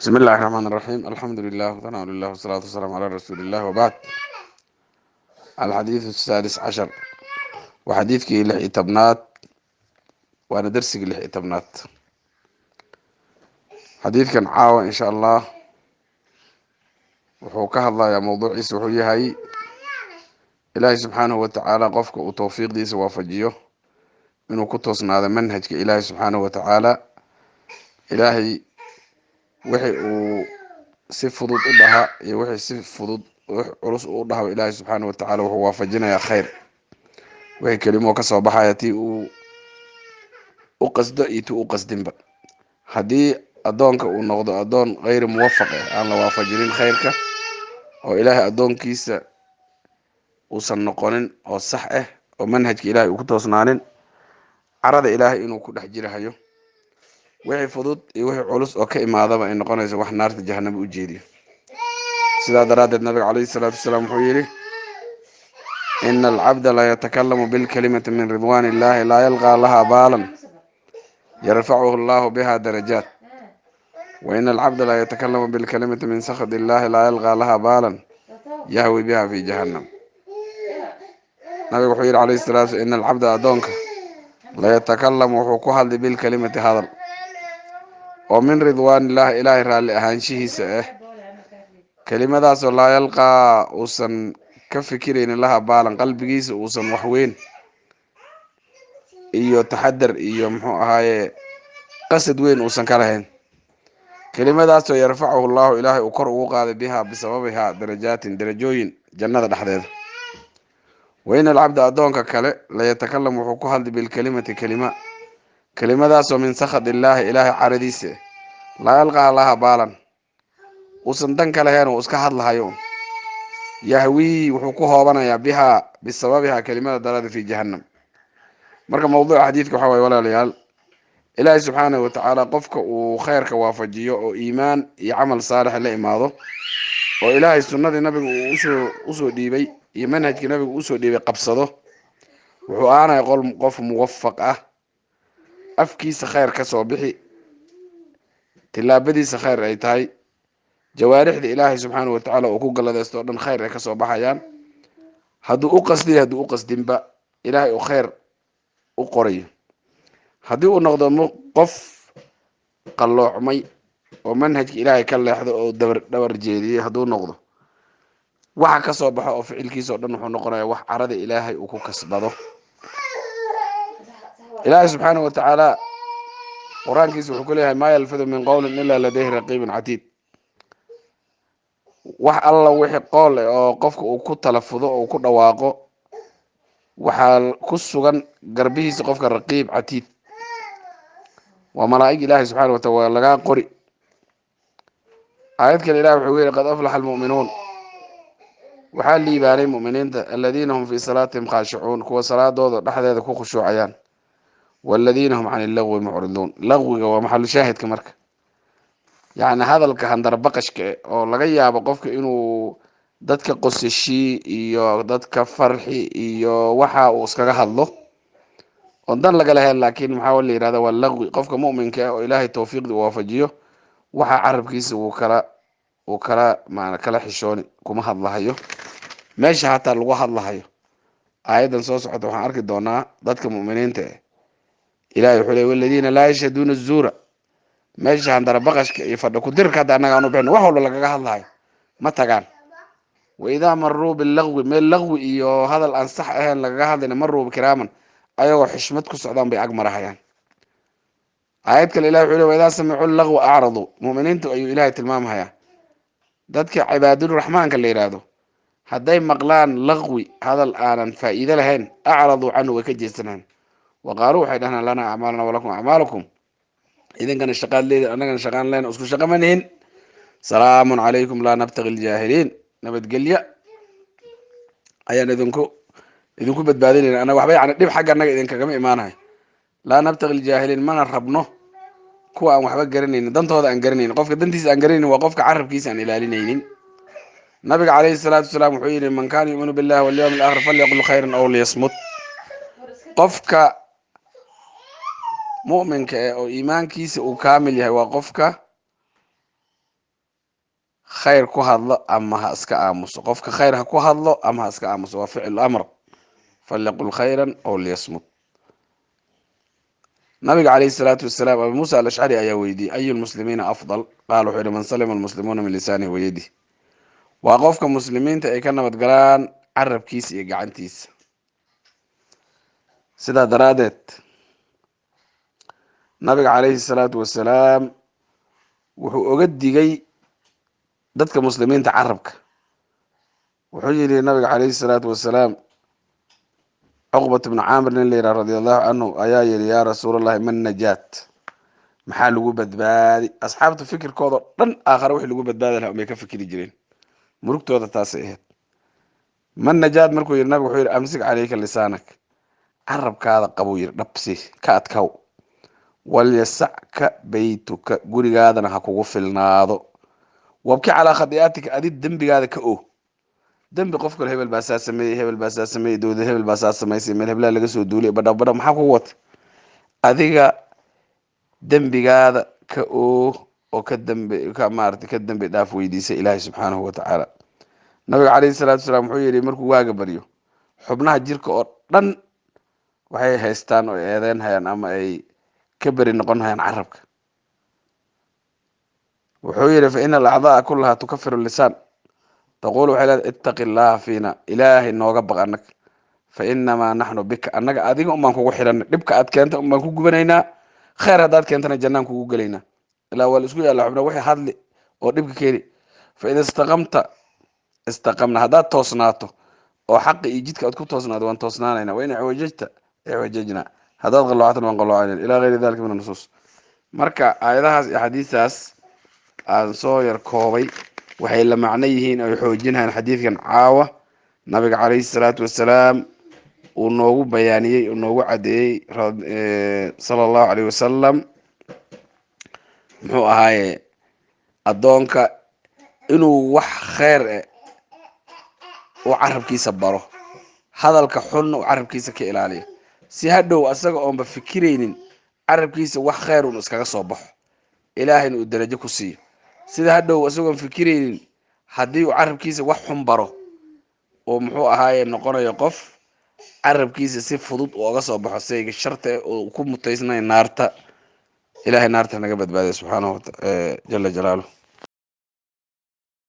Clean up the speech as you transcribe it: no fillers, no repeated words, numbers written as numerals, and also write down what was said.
Bismi illahi raxmaan raxiim, alxamdu lilah, wthanaa lilah, wasalaatu wasalaamu calaa rasuuli illah, wabacd. Alxadiidu asaadis cashar waa xadiidkii 16aad, waana darsigii 16aad. Xadiidkan caawa insha Allah wuxuu ka hadlayaa, mawduuciisa wuxuu yahay Ilaahay subxaanahu watacaala qofka uu tawfiiqdiisa waafajiyo inuu ku toosnaado manhajka Ilaahay subxaanahu watacaala. Ilaahay wixi uu si fudud u dhaha iyo wixii si fudud culus u dhahaba, Ilaahay subxaanahu watacaala wuxuu waafajinayaa khayr. Wixii kelimo kasoo baxaya, tii uu u qasdo iyo tii u qasdinba, haddii addoonka uu noqdo addoon kheyri muwafaq ah, aan la waafajinin khayrka, oo Ilaahay addoonkiisa uusan noqonin oo sax ah oo manhajka Ilahay uu ku toosnaanin, carada Ilaahay inuu ku dhex jirahayo, wixii fudud iyo wixii culus oo ka imaadaba ay noqonayso wax naarta jahanamo u jeediyo. Sidaa daraaddeed nabiga calayhi salaatu wasalaam wuxuu yidhi: "Ina alcabda la yatakalamu bilkalimati min ridwan illahi laa yalqaa laha baalan, yarfacuhu allahu biha darajaat, wa ina alcabda la yatakalamu bilkalimati min sakhd illahi laa yalqaa laha baalan, yahwi biha fi jahannam." Nabiga wuxuu yidhi calayhi salatu: "Ina alcabda", addoonka, "la yatakalamu", wuxuu ku hadlay, "bilkalimati", hadal oo "min ridwaan illahi", Ilaahay raalli ahaanshihiisa ah, kelimadaasoo "laa yalqaa", uusan ka fikiraynin, "laha baalan", qalbigiisa uusan waxweyn iyo taxadar iyo muxuu ahaaye qasad weyn uusan ka lahayn, kelimadaasoo "yarfacuhu llahu", Ilaahay uu kor ugu qaaday, "bihaa", bisababihaa, "darajaatin", darajooyin jannada dhexdeeda. "Wa ina alcabda", addoonka kale, "la yatakalam", wuxuu ku hadlay, "bilkalimati", kelima, kelimadaasoo "min sakhad illaahi", Ilaahay caradiisa, "laa yalqaa laha baalan", uusan dan ka lahayn, uu iska hadlahayo, "yahwii", wuxuu ku hoobanayaa, "bihaa", bisababihaa, kelimada darada, "fi jahannam". Marka mawduuca xadiidka waxaa waye, walaalayaal, Ilaahay subxaanahu watacaala qofka uu khayrka waafajiyo oo iimaan iyo camal saalix la imaado, oo Ilaahay sunnadii nabiga uu usoo dhiibay iyo manhajkii nabiga usoo dhiibay qabsado, wuxuu ahaanaya qof muwafaq ah. Afkiisa khayr ka soo bixi, tilaabadiisa khayr ay tahay, jawaarixda Ilaahay subxaanahu watacaala uu ku galladaysto o dhan khayr ay kasoo baxayaan. Hadduu u qasdiyo, hadduu u qasdinba, Ilaahay uu khayr u qorayo. Haddii uu noqdo qof qalloocmay oo manhajka Ilaahay ka leexdo oo dabar dhabar jeediyey, hadduu noqdo, waxa kasoo baxo oo ficilkiisa o dhan wuxuu noqonaya wax carada Ilaahay uu ku kasbado. Ilaahay subxaanahu watacaala Qur-aankiisa wuxuu ku leeyahay: "Maa yalfidu min qowlin ilaa ladayhi raqiibun catiid." Wax alla wixii qool eh oo qofka uu ku talafudo oo uu ku dhawaaqo, waxaa ku sugan garbihiisa qofka raqiib catiid, waa malaa'ig Ilaahay subxana watacala, waa lagaa qori. Aayad kale Ilahi wuxuu yihi: "Qad aflaxa almu'minuun", waxaa liibaanay mu'miniinta, "aladiina hum fii salaatihim khaashicuun", kuwa salaadooda dhexdeeda ku khushuucayaan, "waladiina hum can illagwi mucriduun". Lagwiga waa maxalu shaahidka. Marka yacni hadalka handarbaqashka eh oo laga yaabo qofka inuu dadka qosashii iyo dadka farxi iyo waxa uu iskaga hadlo oon dan laga lahayn, laakiin maxaa la yihahda? Waa lagwi. Qofka mu'minka ah oo Ilaahay tawfiiqdi waafajiyo, waxa carabkiisa wuu kala maana kala xishooni, kuma hadlahayo meesha hataa lagu hadlahayo. Aayaddan soo socota waxaan arki doonaa dadka mu'miniinta ah. Ilahay wuxuu ley: "Waladiina laa yashhaduuna zuura", meesha handarabaqashka iyo fadha kudirka hadda annaga aan u bixino, wax walba lagaga hadlahayo ma tagaan. "Waidaa maruu bilagwi", meel lagwi iyo hadal aan sax ahayn lagaga hadlayna, "maruu kiraaman", ayagoo xishmad ku socdaan bay ag marahayaan. Aayad kale Ilahi wuxuu ley: "Waidaa samicuu lagwa acraduu". Mu'miniintu ayuu Ilahay tilmaamhayaa, dadka cibaaduraxmaanka la yihahdo, hadday maqlaan lagwi, hadal aanan faa'iido lahayn, "acraduu canhu", way ka jeesanayan. "Wa qaaluu", waxay dhahnaan, "lanaa acmaaluna walakum acmaalukum", idinkana shaqaad leedi, annagana shaqaan leen, isku shaqa ma nihin. "Salaamun calaykum, laa nabtagi ljaahiliin", nabadgelya ayaan idinku badbaadinayna annaga, waxba yani dhib xagga annaga idinkagama imaanayo. "Laa nabtagi ljaahiliin", mana rabno kuwa aan waxba garanaynin, dantooda aan garanaynin. Qofka dantiisa aan garanaynin waa qofka carabkiisa aan ilaalinaynin. Nabiga calayhi salaatu wasalaam wuxuu yihi: "Man kana yuminu billahi walyawmi alakhir falyaqul khayran aw liyasmut." Qofka mu'minka eh oo iimaankiisa uu kaamil yahay waa qofka Khayr ku hadlo ama ha iska aamuso. Qofka khayr ha ku hadlo ama ha iska aamuso, waa ficil amr. Falyaqul khayran ow liyasmut. Nabiga calayhi salaatu wasalaam, Abi Muusa Alashcari ayaa weydiiyey: "Ayu lmuslimiina afdal?" Qaal, wuxuu yihi: "Man salima almuslimuuna min lisaanihi wayadih." Waa qofka muslimiinta ay ka nabadgalaan carabkiisa iyo gacantiisa. Sidaa daraaddeed nabiga calayhi salaatu wasalaam wuxuu oga digay dadka muslimiinta carabka. Wuxuu yihi nabiga calayhi salaatu wasalaam, Cuqbat bnu Caamir nin la yidhaha radia allahu canhu ayaa yihi: "Yaa Rasuul Allahi, man najaat?" Maxaa lagu badbaadi? Asxaabta fikirkooda dhan aakhare wixii lagu badbaadi lahaa umay ka fikiri jireen, murugtooda taasay ahayd. "Man najaat?" markuu yihi, nabigu wuxuu yihi: "Amsik calayka lisaanak." Carabkaada qabuu yihi, dhabsi ka adkaw. "Walyasacka beytuka," gurigaadana ha kugu filnaado. "Wabki calaa khadi'aatika," adi dembigaada ka o dembi. Qof kale, hebel baa saa sameeyey, hebel baa saa sameeyey, dowlad hebel baa saa samaysay, meel heblaa laga soo duulay, badha badha, maxaa kugu wata? Adiga dembigaada ka oo oo ka dembi ka maarata, ka dembi dhaaf weydiisa Ilaahay subxaanahu watacaala. Nabiga calayhi salaatu wasalaam wuxuu yihi, markuu waaga baryo, xubnaha jirka oo dhan waxay haystaan oo eedeyn hayaan ama ay ka beri noqon hayaan carabka. Wuxuu yihi: "Fa ina alacdaa kulahaa tukafiru lisaan, taqul," waxay leedahay: "Ittaqi Allaha fiina," Ilaahay nooga baq annaga. "Fa inamaa naxnu bika," annaga adiga unbaan kugu xidhanay. Dhibka aad keenta unbaan ku gubanaynaa, khayr haddaad keentana jannaan kugu gelaynaa. Ilaa waa la isku yaalla xubna wixii hadli oo dhibka keeni. "Fa ida istaqamta istaqamna," haddaad toosnaato oo xaqa iyo jidka aad ku toosnaato, waan toosnaanayna. "Wain icwajajta icwajajna," haddaad qalloocatana waan qalloocayna, ilaa gayri dalika min anusuus. Marka aayadahaas iyo xadiistaas aan soo yar koobay waxay la macno yihiin oy xoojinayaan xadiidkan caawa nabiga calayhi salaatu wasalaam uu noogu bayaaniyey, uu noogu caddeeyey sala Allahu alayh wasalam. Muxuu ahaaye, addoonka inuu wax kheyr eh uu carabkiisa baro, hadalka xunna uu carabkiisa ka ilaaliyo, si hadhow asaga oonba fikiraynin carabkiisa wax kheyr un iskaga soo baxo, Ilaahayna uu darajo ku siiyo. Sida hadhow isagoon fikiraynin haddii uu carabkiisa wax xun baro, oo muxuu ahaaye, noqonayo qof carabkiisa si fudud uu oga soo baxo sayga sharta uu ku mutaysnay naarta. Ilahay naarta naga badbaadiya subxaanahu jala jalaaluh.